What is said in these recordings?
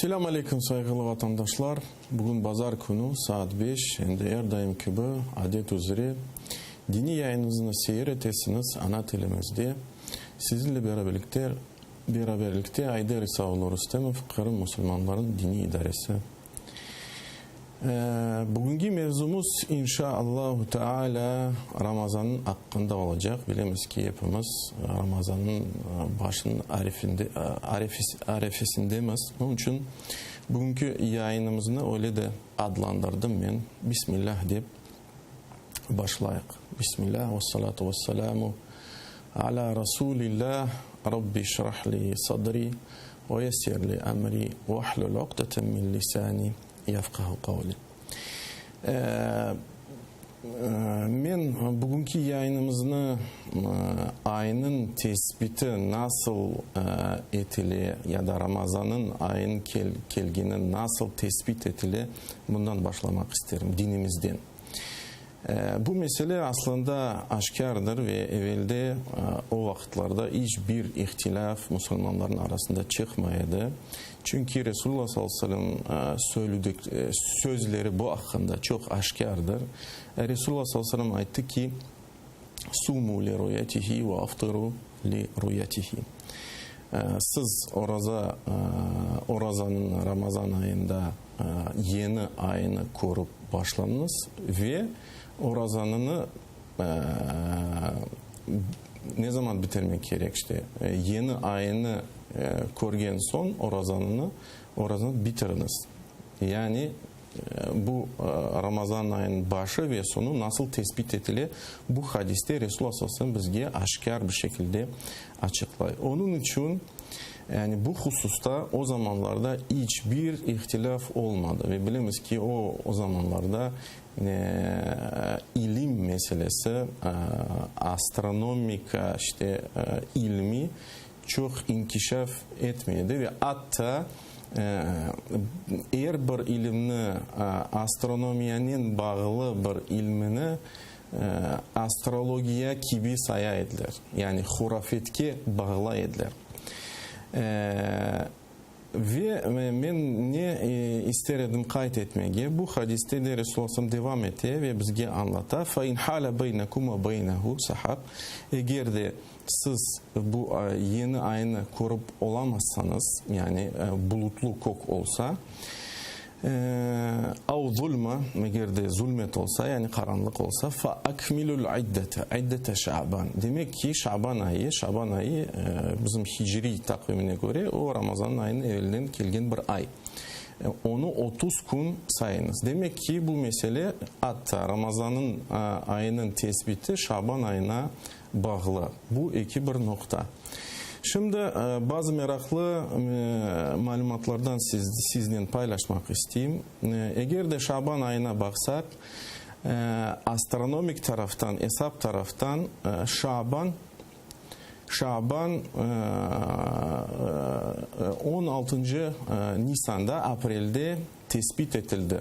Selâm aleyküm, sayğılı vatandaşlar! Bugün bazar künü, saat beş, endi er daim kibi, adet üzre, diniy yayınımıznı seyir etesiñiz ana tilimizde. Sizinle beraberlikte beraberlikte Ayder İsa oğlu Rustemov, Qırım musulmanlarınıñ diniy idaresi. Bugünki mevzumız, inşa Allahu Teala, Ramazannıñ aqqında olacaq. Bilemiz ki, epimiz Ramazannıñ başınıñ arefinde, arefesindemiz. Onıñ içün bugünki yayınımıznı öyle de adlandırdım men, Bismillah dep başlayıq. Bismillah, vessalatu vesselamu ala Rasulillah, Rabbi şrah li sadri ve yessir li emri vahlul uqdeten min lisani yefqahu qavli. Men bugünki yayınımıznı aynıñ tesbiti nasıl etile ya da Ramazanıñ ayın kelgeni nasıl tesbit etile, bundan başlamaq isterim, dinimizden. Bu mesele aslında aşkârdır ve evelde o vaqıtlarda iç bir ihtilâf musulmanlarnıñ arasında çıqmay edi. Çünki Resulullah sallallahu aleyhi ve sellem sözleri bu aqqında çoq aşkârdır. Resulullah sallallahu aleyhi ve sellem ayttı ki, Sumu li ruyatihi ve aftiru li ruyatihi. Siz oraza, orazanıñ Ramazan ayında yeni ayını körip başlanıñız ve orazanını ne zaman bitirmek kerek? İşte, yeni ayını körgen soñ orazanını, orazanı bitiriñiz. Yani, bu Ramazan ayınıñ başı ve soñu nasıl tesbit etile, bu hadiste Resulullah sallallahu aleyhi ve sellem bizge aşkâr bir şekilde açıqlay. Onıñ içün, yani bu hususta o zamanlarda iç bir ihtilâf olmadı ve bilemiz ki, o, o zamanlarda ilim meselesi, astronomika, işte, ilmi çoq inkişaf etmedi ve atta er bir ilimni, astronomiyanen bağlı bir ilmini astrologiya kibi saya ediler, yani hurafetke bağlay ediler. Ve men ne ister edim qayd etmege, bu hadiste de Resulullah sallam devam ete ve bizge añlata, Fe in hale beynekum ve beynehu sahab, eger de siz bu yeni aynı körip olamazsañız, yani bulutlu kök olsa, Av zulma, eger de zulmet olsa, yani qaranlıq olsa, fa akmilul iddete, iddete şaban. Demek ki, şaban ayı, şaban ayı bizim hicriy taqvimine köre, o Ramazan ayınıñ evelden kelgen bir ay. Onı 30 kün sayıñız. Demek ki, bu mesele atta Ramazanıñ ayınıñ tesbiti şaban ayına bağlı. Bu eki bir noqta. Şimdi bazı meraqlı malümatlardan siznen paylaşmaq isteyim. Eger de şaban ayına baqsaq, astronomik taraftan, esap taraftan şaban, şaban on altıncı nisanda, aprelde tesbit etildi.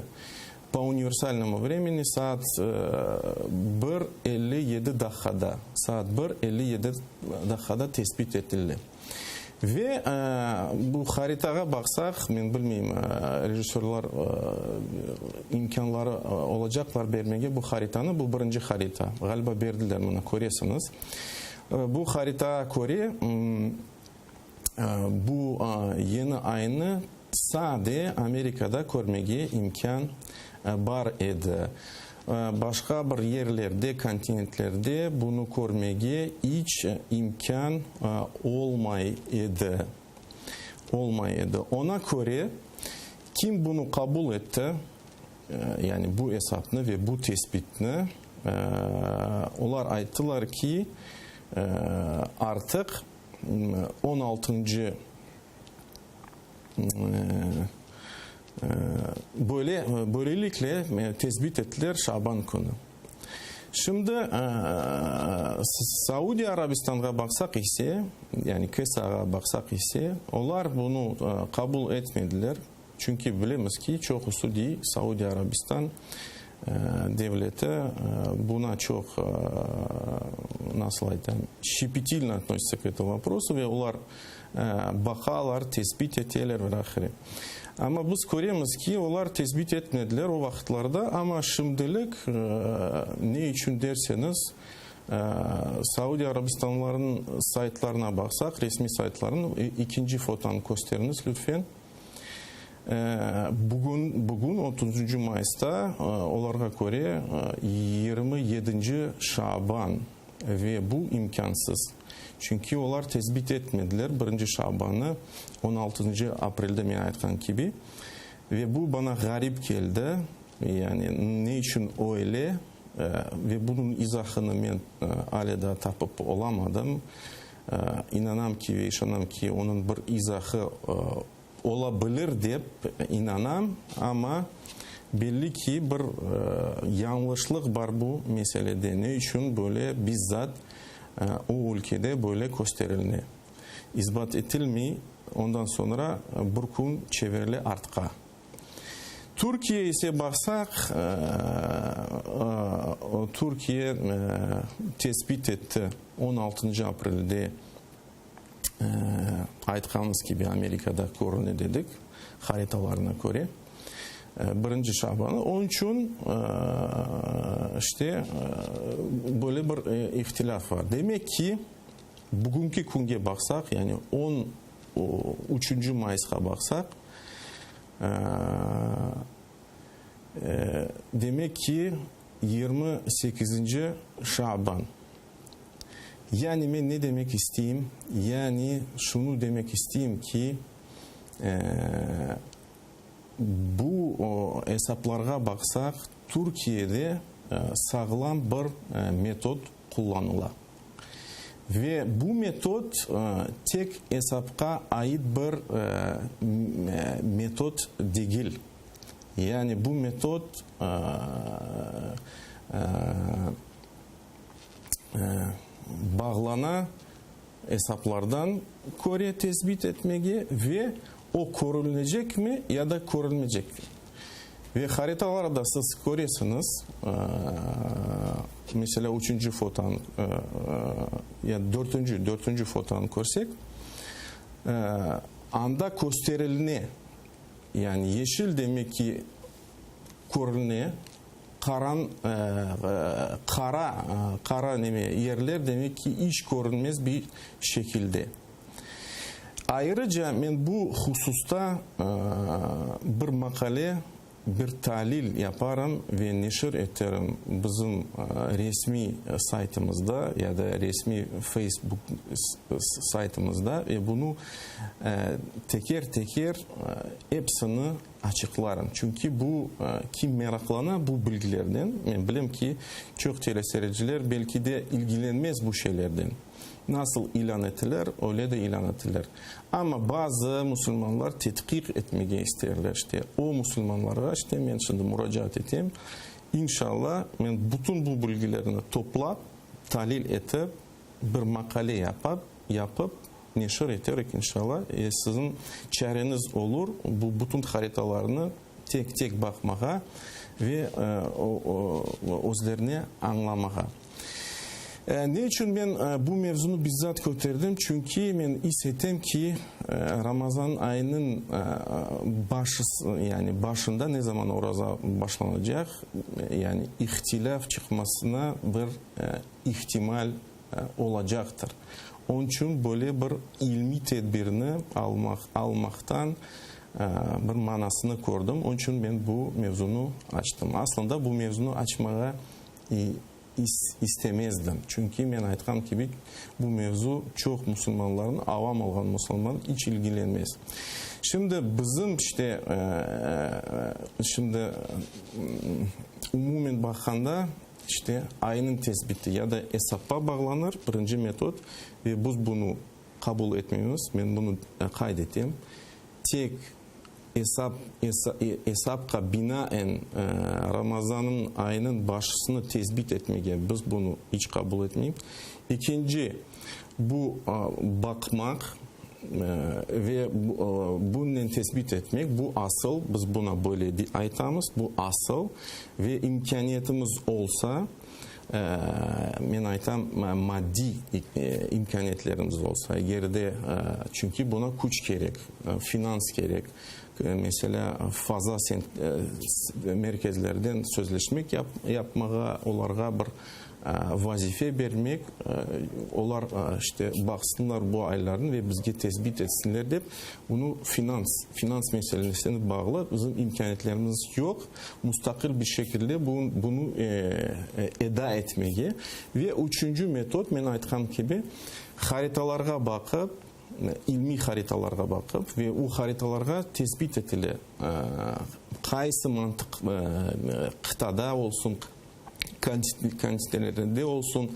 Po universalnomu vremeni saat bir 57 daqqada, saat bir 57 daqqada tesbit etildi. Ve bu haritağa baqsaq, men bilmeyim, rejissörlar imkânları olacaqlar bermege bu haritanı, bu birinci harita, ğaliba berdiler, mına köresiñiz. Bu haritağa köre, Bu yeni aynı sade Amerikada körmege imkân bar edi. Başqa bir yerlerde, kontinentlerde bunı körmege iç imkân olmay edi. Olmay edi. Oña köre, kim bunı qabul etti, yani bu esapnı ve bu tesbitni, olar ayttılar ki, artıq on altıncı böyle, böylelikle tesbit ettiler şaban künü. Şimdi Saudiya Arabistanğa baqsaq ise, yani KSAğa baqsaq ise, olar bunı qabul etmediler. Çünki bilemiz ki, çoqusı dey, Saudiya Arabistan devleti buna çoq, nasıl aytam, şçepetilno otnosится k etomu voprosu ve olar baqalar, tesbit eteler ve ilâhre. Amma biz köremiz ki, olar tesbit etmediler o vaqıtlarda, amma şimdilik, ne içün derseñiz, Saudiya Arabistanlarınıñ saytlarına baqsaq, resmiy saytlarınıñ, ekinci fotonı kösteriñiz, lütfen. Bugün, bugün, otuzıncı mayısta, olarğa köre, 27 şaban ve bu imkânsız. Çünki olar tesbit etmediler birinci şabanı, on altıncı aprelde men aytqan kibi. Ve bu bana ğarip keldi, yani ne içün öyle, ve bunıñ izahını men ale daa tapıp olamadım. İnanam ki ve işanam ki, onıñ bir izahı ola bilir dep inanam, amma belli ki, bir yañlışlıq bar bu meselede. Ne içün böyle bizzat o ülkede böyle kösterilne? İsbat etilmey, ondan soñra bir kün çevirile artqa. Türkiye ise baqsaq, Türkiye tesbit etti on altıncı aprelde, aytqanımız kibi, Amerikada körüne dedik, haritalarına köre, birinci şabanı. Onıñ içün, işte, böyle bir ihtilâf bar. Demek ki, bugünki künge baqsaq, yani on üçünci mayısqa baqsaq, Demek ki, 28-nci şaban. Yani men ne demek isteyim? Yani şunı demek isteyim ki, bu esaplarğa baqsaq, Türkiyede sağlam bir metod qullanıla. Ve bu metod tek esapqa ait bir metod degil. Yani bu metod bağlana esaplardan köre tesbit etmege ve o körünecekmi ya da körünmeycekmi. Ve haritalarda siz köresiñiz, meselâ, üçünci fotonı, ya dörtünci, dörtünci fotonı körsek, anda kösterilne, yani yeşil demek ki, körüne, qaran, qara, qara neme yerler demek ki, iç körünmez bir şekilde. Ayrıca men bu hususta bir maqale, bir talil yaparım ve neşir eterim bizim resmiy saytımızda ya da resmiy Facebook saytımızda ve bunı teker-teker epsini açıqlarım. Çünki bu, kim meraqlana bu bilgilerden, men bilem ki, çoq teleseyirciler belki de ilgilenmez bu şeylerden. Nasıl ilân etiler, öyle de ilân etiler. Amma bazı musulmanlar tedqiq etmege isterler. İşte, o musulmanlarğa, işte, men şimdi muracaat etem. İnşallah, men bütün bu bilgilerni toplap, talil etip, bir maqale yapap, yapıp, neşir eterik, inşallah. E, siziñ çareñiz olur bu bütün haritalarnı tek-tek baqmağa ve özlerine añlamağa. Ne içün men bu mevzunı bizzat köterdim? Çünki men is etem ki, Ramazan ayınıñ başı, yani başında ne zaman oraza başlanacaq, yani ihtilâf çıqmasına bir ihtimal olacaqtır. Onıñ içün böyle bir ilmiy tedbirni almaq, almaqtan bir manasını kördim. Onıñ içün men bu mevzunı açtım. Aslında bu mevzunı açmağa istemezdim. Çünki men aytqan kibi, bu mevzu çoq musulmanlarnı, avam olğan musulman iç ilgilenmez. Şimdi bizim işte, şimdi umumen baqqanda, işte aynıñ tesbiti ya da esapqa bağlanır, birinci metod, ve biz bunı qabul etmeymiz, men bunı qayd etem, tek Esap, esapqa binaen Ramazanıñ ayınıñ başısını tesbit etmege biz bunı iç qabul etmeymiz. İkinci, bu baqmaq ve bunnen tesbit etmek, bu asıl, biz buna böyle aytamız, bu asıl ve imkâniyetimiz olsa. Men aytam, maddiy imkâniyetlerimiz olsa, eger de, çünki buna küç kerek, finans kerek, meselâ, faza merkezlerden sözleşmek yapmağa, olarğa bir vazife bermek, olar, işte, baqsınlar bu aylarnı ve bizge tesbit etsinler dep, bunı finans, finans meselesine bağlı bizim imkâniyetlerimiz yoq. Mustaqil bir şekilde bunı eda etmege. Ve üçünci metod, men aytqan kibi, haritalarğa baqıp, ilmiy haritalarğa baqıp ve o haritalarğa tesbit etile, qaysı mantıq qıtada olsun, kontinentlerde olsun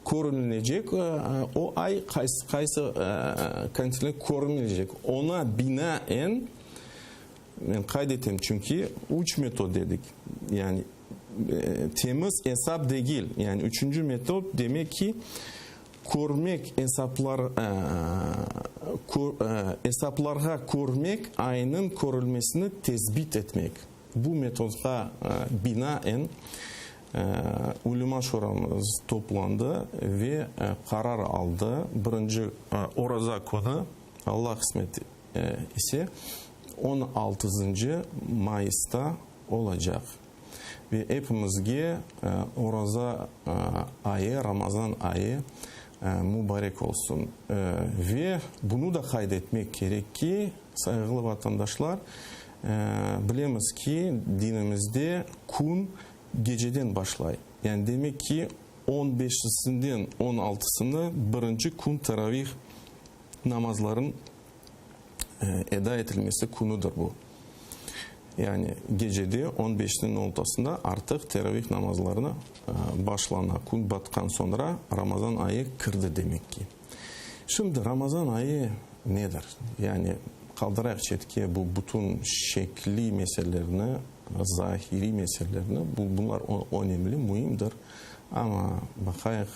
körünecek, o ay qaysı kontinent körünecek, oña binaen Men qayd etem, çünki üç metod dedik, yani temiz esap degil, yani üçünci metod, demek ki, körmek esaplar, esaplarğa körmek aynıñ körülmesini tesbit etmek. Bu metodğa binaen Ulema Şuramız toplandı ve qarar aldı, birinci oraza künü, Allah qısmet ise on altızıncı mayısta olacaq. Ve epimizge oraza ayı, Ramazan ayı mubarek olsun. Ve bunı da qayd etmek kerek ki, sayğılı vatandaşlar, bilemiz ki, dinimizde kün geceden başlay. Yani demek ki, on beşisinden on altısına birinci kün teravih namazların eda etilmesi künüdir bu. Yani gecede on beşniñ ortasında artıq teravih namazlarına başlana, kün batqan soñra Ramazan ayı kirdi demek ki. Şimdi Ramazan ayı nedir? Yani qaldırayıq çetke bu bütün şekliy meselelerni, zahiriy meselelerni, bu bunlar önemli, müimdir, amma baqayıq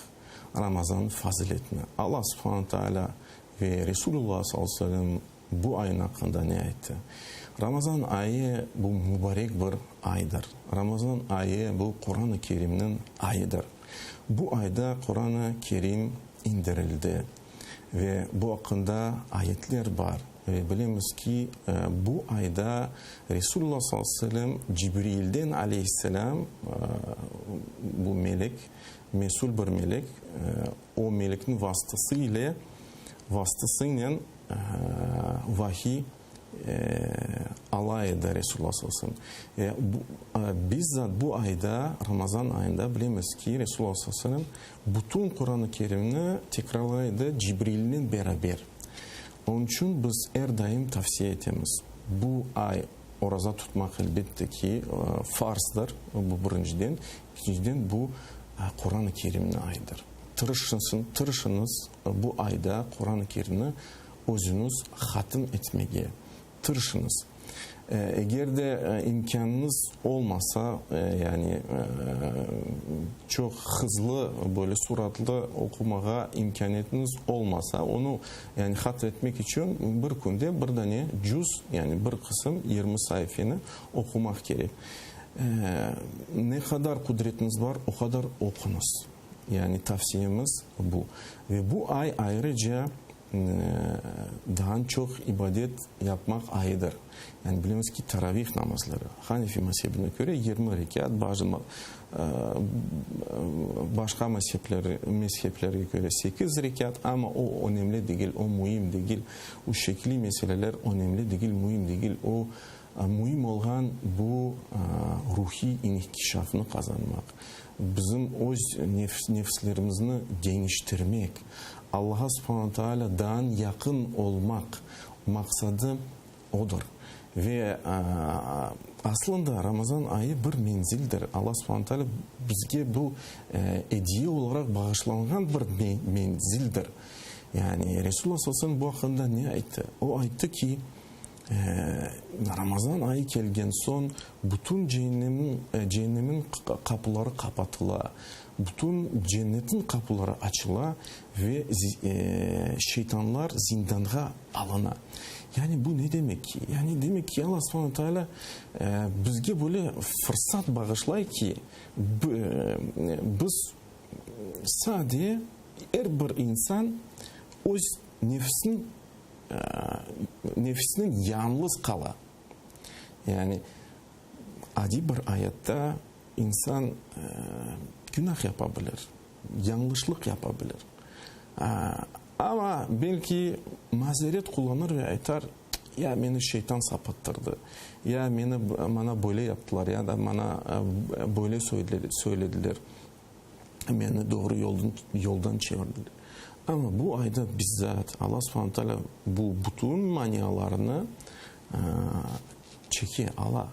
Ramazannıñ faziletini. Allah subhane taalâ ve Resulullah sallallahu aleyhi ve sellem bu ayın aqqında ne ayttı? Ramazan ayı bu mubarek bir aydır. Ramazan ayı bu Quran-ı Kerimniñ ayıdır. Bu ayda Quran-ı Kerim indirildi ve bu aqqında ayetler bar. Ve bilemiz ki, bu ayda Resulullah sallallahu aleyhi ve sellem Cibriilden aleyhisselâm, bu melek, Mesül bir melek, o melekniñ vasıtası ile, vasıtasınen vahiy ala edi Resulullah sallallahu aleyhi ve sellem. Ve bizzat bu ayda, Ramazan ayında bilemiz ki, Resulullah sallallahu aleyhi ve sellem bütün Quran-ı Kerimni tekrarlay edi Cibrilnen beraber. Onıñ içün biz er daim tavsiye etemiz, bu ay oraza tutmaq elbette ki, farzdır, bu birinciden. Ekinciden, bu Quran-ı Kerimniñ ayıdır. Tırışınsın, tırışıñız bu ayda Quran-ı Kerimni özüñiz hatım etmege tırışıñız. Eger de imkânıñız olmasa, yani çoq hızlı, böyle suratlı oqumağa imkâniyetiñiz olmasa, onı yani hatm etmek içün bir künde bir dane cüz, yani bir qısım, 20 saifeni oqumaq kerek. Ne qadar qudretiñiz bar, o qadar oquñız. Yani tavsiyemiz bu. Ve bu ay ayrıca daa çoq ibadet yapmaq ayıdır. Yani bilemiz ki, taravih namazları, Hanefi mezhebine köre 20 rekât, bazı başqa mezheplerge köre 8 rekât, amma o önemli degil, o müim degil, o şekliy meseleler önemli degil, müim degil, o Müim olğan bu ruhiy inkişafnı qazanmaq, bizim öz nefslerimizni deñiştirmek, Allaha subhana taalâ daan yaqın olmaq maqsadı odır. Ve aslında Ramazan ayı bir menzildir. Alla subhana taalâ bizge bu ediye olaraq bağışlanğan bir menzildir. Yani Resulullah sallallahu aleyhi ve sellem bu aqqında ne ayttı? O ayttı ki, Ramazan ayı kelgen soñ bütün ceennemniñ ceennemniñ qapıları qapatıla, bütün cennetniñ qapıları açıla ve şeytanlar zindanğa alına. Yani bu ne demek ki? Yani demek ki, Alla subhane taalâ bizge böyle fırsat bağışlay ki, biz. Sade er bir insan öz nefsiniñ nefsinen yañlız qala. Yani adiy bir ayatta insan günah yapa bilir, yañlışlıq yapa bilir. Amma belki mazeret qullanır ve aytar, ya meni şeytan sapıttırdı, ya meni maña böyle yaptılar, ya da maña böyle söylediler. Meni doğru yoldan çevirdiler. Amma bu ayda bizzat Alla subhane taalâ bu bütün manialarnı çeke, ala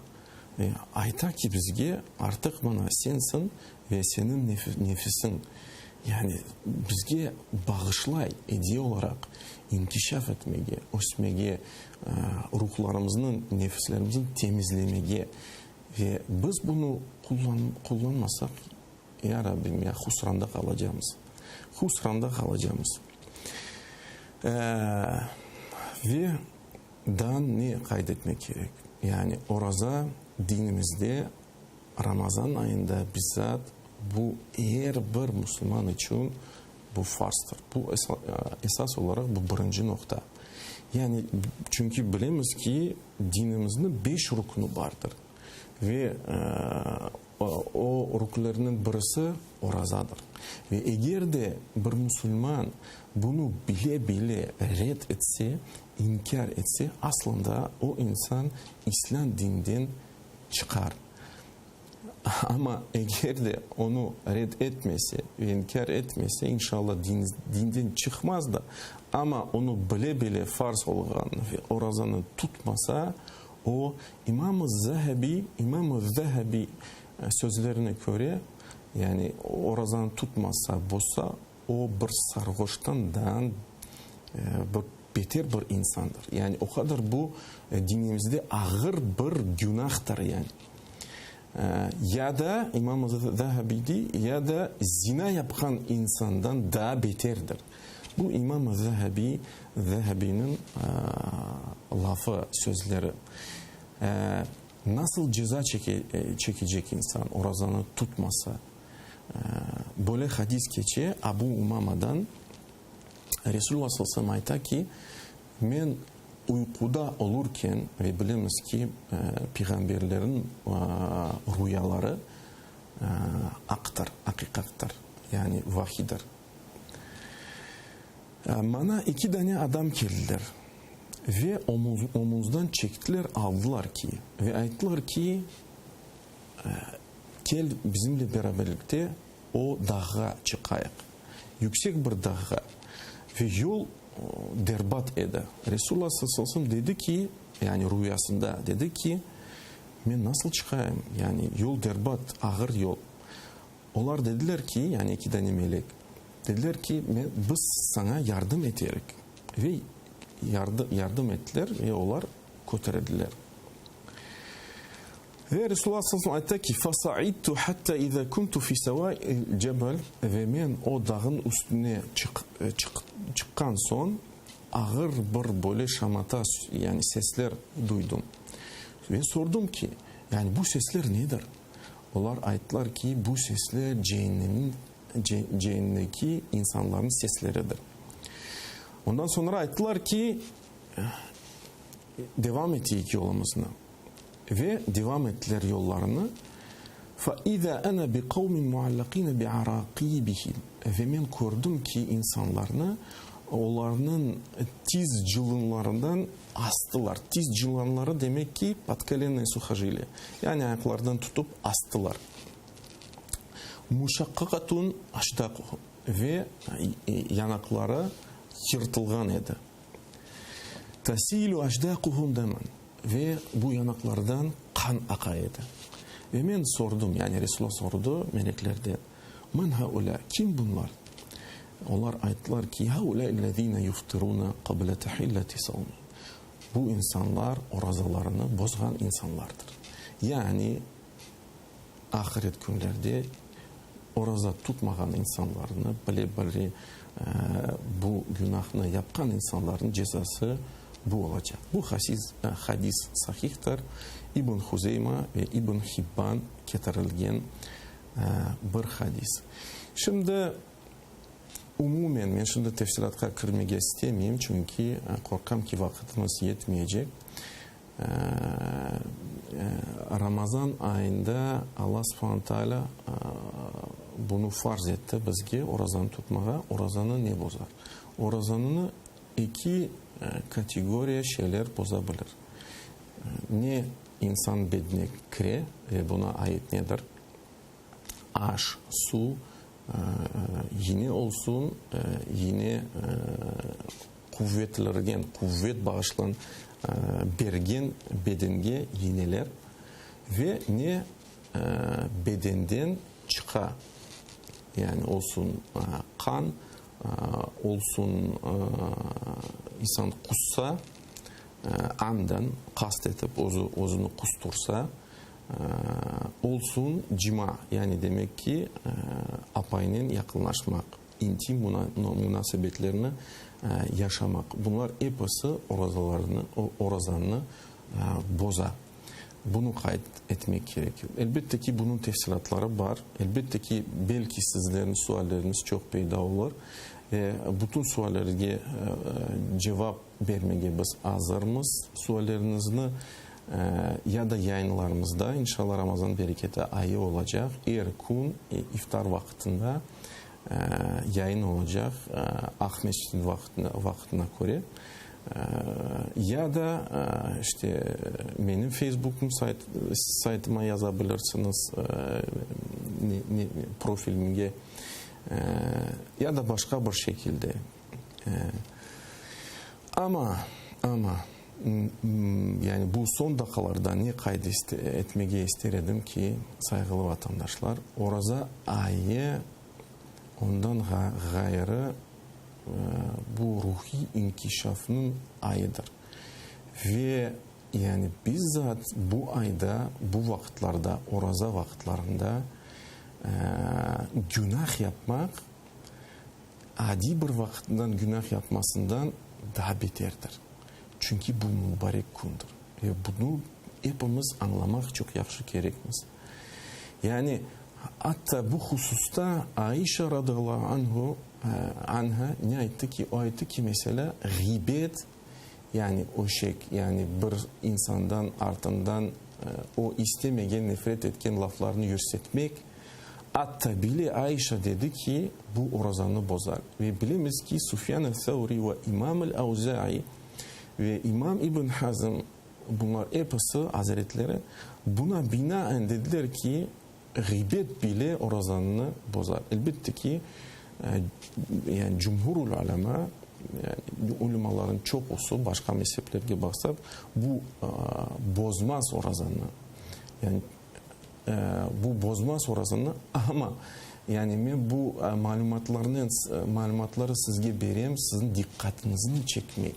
ve ayta ki bizge, artıq mına sensiñ ve seniñ nefisiñ, yani bizge bağışlay ediye olaraq inkişaf etmege, ösmege, ruhlarımıznı, nefislerimizni temizlemege ve biz bunı qullanmasaq, Ya Rabbim, ya husranda qalacamız. Husranda qalacamız. Ve daa ne qayd etmek kerek? Yani oraza dinimizde Ramazan ayında bizzat bu er bir musulman içün bu farzdır. Bu esas olaraq bu birinci noqta. Yani çünki bilemiz ki, dinimizniñ beş ruknu bardır. Ve o rüklerniñ birisi orazadır. Ve eger de bir musulman bunı bile-bile red etse, inkâr etse, aslında o insan İslâm dininden çıqar. Amma eger de onı red etmese ve inkâr etmese, inşallah dinden çıqmaz da, amma onı bile-bile farz olğanını ve orazanı tutmasa, O, İmam-ı Zehebi, İmam-ı Zehebi sözlerine köre, yani orazanı tutmasa, bozsa, o bir sarğoştan daa bir beter bir insandır. Yani o qadar bu dinimizde ağır bir günahtır yani. Ya da, İmam-ı Zehebi dey, ya da zina yapqan insandan daa beterdir. Bu İmam-ı Zehebi, Zehebiniñ lafı, sözleri. Nasıl ceza çekecek insan orazanı tutmasa? Böyle hadis keçe Abu Umamadan, Resulullah sallallahu aleyhi ve sellem ayta ki, Men uyquda olurken, ve bilemiz ki, peyğamberlerniñ ruyaları aqtır, aqiqattır, yani vahiydir. Maña eki dane adam keldiler ve omuzdan çektiler, aldılar ki, ve ayttılar ki, kel bizimle beraberlikte o dağğa çıqayıq, yüksek bir dağğa. Ve yol berbat edi. Resulullah sallallahu aleyhi ve sellem dedi ki, yani rüyasında dedi ki, men nasıl çıqayım, yani yol berbat, ağır yol. Olar dediler ki, yani eki dane melek, dediler ki, biz saña yardım eterik. Ve yardım ettiler ve olar köterediler. Ve Resulullah sallallahu aleyhi ve sellem ayta ki, Fasaidtu hatta iza kuntu fi seva'il cebel, ve men o dağın üstüne çıqqan soñ, ağır bir böyle şamata, yani sesler duydum. Ve sordum ki, yani bu sesler nedir? Olar ayttılar ki, bu sesler ceennemniñ, ceennemdeki insanlarnıñ sesleridir. Ondan soñra ayttılar ki, devam eteyik yolumıznı. Ve devam ettiler yollarını. Fa iza ana bi qavmin muallaqina bi araqibihim. Ve men kördim ki, insanlarnı olarnıñ tiz cılınlarından astılar. Tiz cılanları demek ki, podkolennoye suhojiliye, yani ayaqlardan tutıp astılar. Muşaqqaqatun aşdaquhum, ve yanaqları yırtılğan edi. Tasilu aşdaquhum daman, ve bu yanaqlardan qan aqa edi. Ve men sordum, yani Resulullah sordı meleklerden, Men haulâ, kim bunlar? Olar ayttılar ki, Haulâ'illezîne yuftirûne qable tehilleti savmihim. Bu insanlar orazalarını bozğan insanlardır. Yani ahiret künlerde oraza tutmağan insanlarnı, bile-bile bu günahnı yapqan insanlarnıñ cezası bu olacaq. Bu hadis sahihtir, İbn Huzeyma ve İbn Hibban ketirilgen. bir hadis. Şimdi umumen, men şimdi tefsilâtqa kirmege istemeyim, çünki qorqam ki, vaqıtımız yetmeycek. Ramazan ayında Alla subhane taalâ bunı farz etti bizge, orazanı tutmağa. Orazanı ne bozar? Orazanını eki kategoriya şeyler boza bilir. Ne insan bedine kire ve buna ait nedir? Aş, suv, yine olsun, yine quvetlergen, quvet bağışlan, bergen bedenge yineler ve ne bedenden çıqa, yani olsun qan, olsun insan qussa, amden qast etip özü özüni qustursa, olsun cima, yani demek ki, apaynen yaqınlaşmaq, intim munasebetlerni yaşamaq, bunlar episi orazalarnı, orazanı boza. Bunı qayd etmek kerek. Elbette ki, bunıñ tefsilâtları bar. Elbette ki, belki sizlerniñ sualleriñiz çoq peyda olur ve bütün suallerge cevap bermege biz azırmız. Sualleriñizni ya da yayınlarımızda, inşallah, Ramazan bereketi ayı olacaq, er kün iftar vaqtında yayın olacaq, Aqmescit vaqtına köre. Ya da, işte, menim Facebookum saytıma yaza bilirsiñiz, profilimge, ya da başqa bir şekilde. Amma, amma, yani bu soñ daqqalarda ne qayd etmege ister edim ki, sayğılı vatandaşlar, oraza ayı, ondan ğayrı, bu ruhiy inkişafnıñ ayıdır. Ve yani bizzat bu ayda, bu vaqıtlarda, oraza vaqıtlarında günah yapmaq adiy bir vaqıtından günah yapmasından daa beterdir. Çünki bu mübarek kündir. Ve bunı epimiz añlamaq çoq yahşı kerekmiz. Yani, atta bu hususta Aişa radıyallahu anhu, anha ne ayttı ki, o ayttı ki, meselâ, ğibet, yani öşek, yani bir insandan artından o istemegen, nefret etken laflarnı yürsetmek, atta bile Aişa dedi ki, bu orazanı bozar. Ve bilemiz ki, Sufyan el-Sevri ve İmam el-Avzai ve İmam İbn Hazm, Bunlar episi, azaretleri, buna binaen dediler ki, ğıybet bile orazanını bozar. Elbette ki, yani cumhurul alema, yani ulemaların çoqusı, başqa mezheplerge baqsaq, bu bozmaz orazanı. Yani bu bozmaz orazanı, amma yani men bu malümatlarnen, malümatları sizge berem, siziñ diqqatıñıznı çekmek.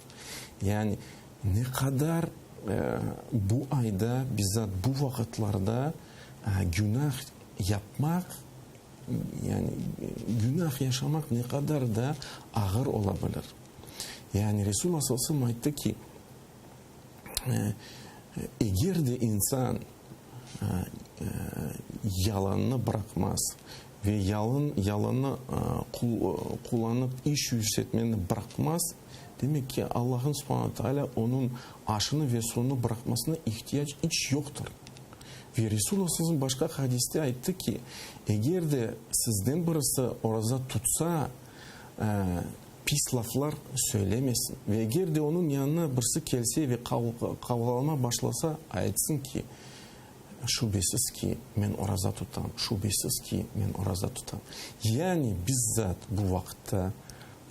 Yani Ne qadar bu ayda, bizzat bu vaqıtlarda günah yapmaq, yani günah yaşamaq ne qadar da ağır ola bilir. Yani Resulullah sallallahu aleyhi ve sellem ayttı ki, eger de insan yalannı bıraqmaz ve yalın, yalanı qullanıp iş yürsetmeni bıraqmaz, Demek ki, Allah'ın subhane teala onıñ aşını ve suvunı bıraqmasına ihtiyac iç yoqtır. Ve Resulullah sallallahu başqa hadiste ayttı ki, eger de sizden birisi oraza tutsa, pis laflar söylemesin. Ve eger de onıñ yanına birisi kelse ve qavğalama başlasa, aytsın ki, şübesiz ki, men oraza tutam, şübesiz ki, men oraza tutam. Yani bizzat bu vaqıtta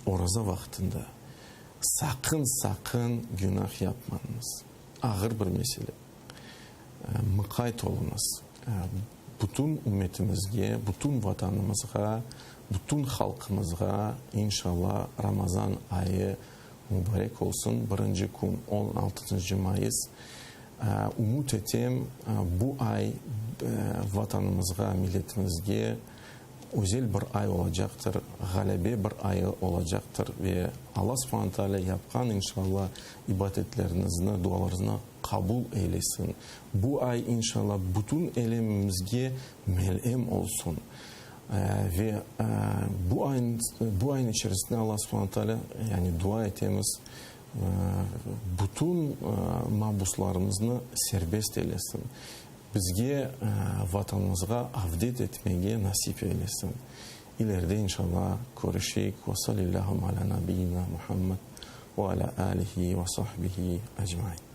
Oraza vaqtında saqın-saqın günah yapmañız. Ağır bir mesele. Mıqayt oluñız. Bütün ümmetimizge, bütün Vatanımızğa, bütün halqımızğa inşallah Ramazan ayı mübarek olsun. Birinci kün, on altıncı mayıs. Ümüt etem, bu ay Vatanımızğa, milletimizge. Özel bir ay olacaqtır, ğalebe bir ayı olacaqtır ve Alla subhane taalâ yapqan, inşalla, ibadetleriñizni, dualarıñıznı qabul eylesin. Bu ay, inşalla, bütün elemimizge melem olsun. Ve bu ayın, bu ayın içerisinde Alla subhane taalâ, yani dua etemiz, bütün mabuslarımıznı serbest eylesin. Bizge Vatanımızğa avdet etmege nasip eylesin. İleride inşallah körüşeyik. Ve salillâhum alâ nabiyyina Muhammed ve alâ âlihi ve sahbihi ecmain.